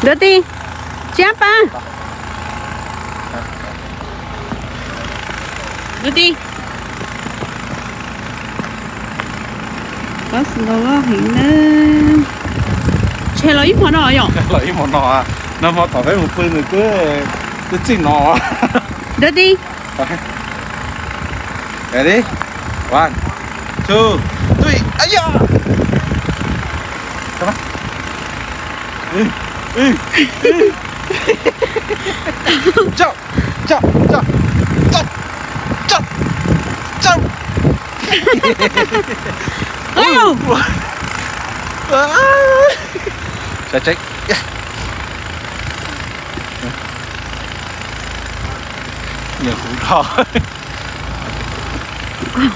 Dua ti, tsiab pa. Dua ti. Có snow heev na. Tshe los ib hmo no yom? Los ib hmo no, no hmo tom peb mus pw nws twb, twb txij no. Dua ti. Ready? One, two, three. Ay yom. Jump, jump, jump, jump, jump, jump. Ui. Sa tseg. Nyiam huv dhau.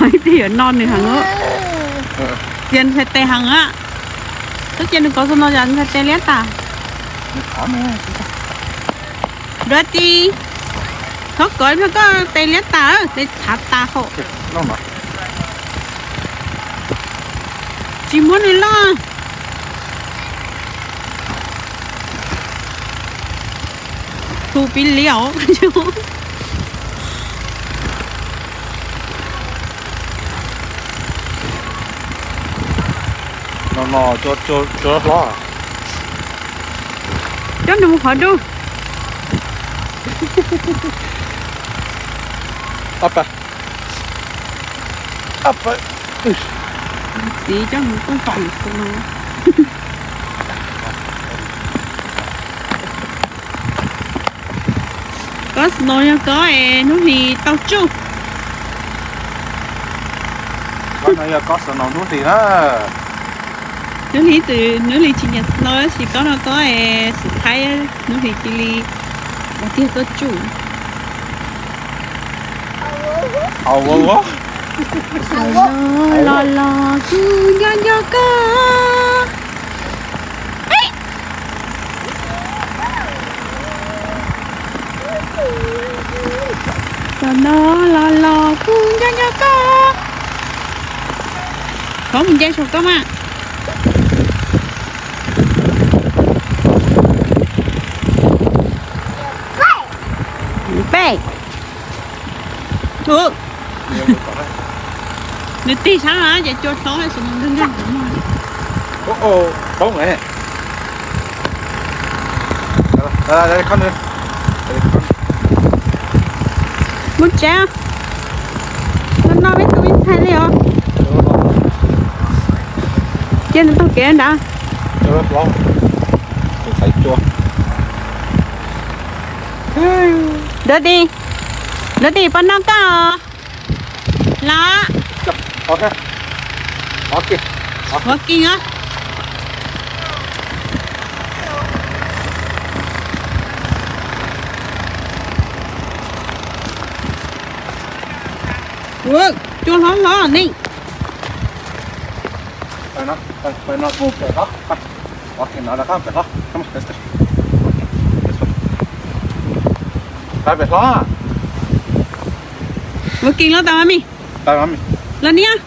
Ib tug yuav no nws heev. Txias ntshai tes heev a. Twb cia nws kov xwb no yog ntshai tes liab tas. Dua ti, txhob kov koj tes liab tas, tes txhav tas hau. Tsis muab nws loj. Hu pib liab os. No no, tsuas hlob. Coj nws mus qhov dub. Ab pa. Ab pa. Txiv coj mus poj pam xwb no. Koj snow yog koj es hnub hlis tau tsuj. Koj no yog koj snow hnub hlis na. Hnub hlis txwm hnub hlis tsis nyiam snow tab sis koj no koj es xwm thaib hnub hlis cia li ua tiag tuaj tsuj. Los los kuv nco nco koj. Xav no los los kuv nco nco koj. Thov mus nce saum koj mas. Peb. Nws tig sab no ces cua hlob tsis mus nkeeg nkeeg. Poob. Mus tsev. No no peb tus ib ntxhais li os. Cia nws taug kev nrad. Dua ti, dua ti poj no koj los. Walking os. Cua hlob hlob ne. Walking los tas mami. Los niam.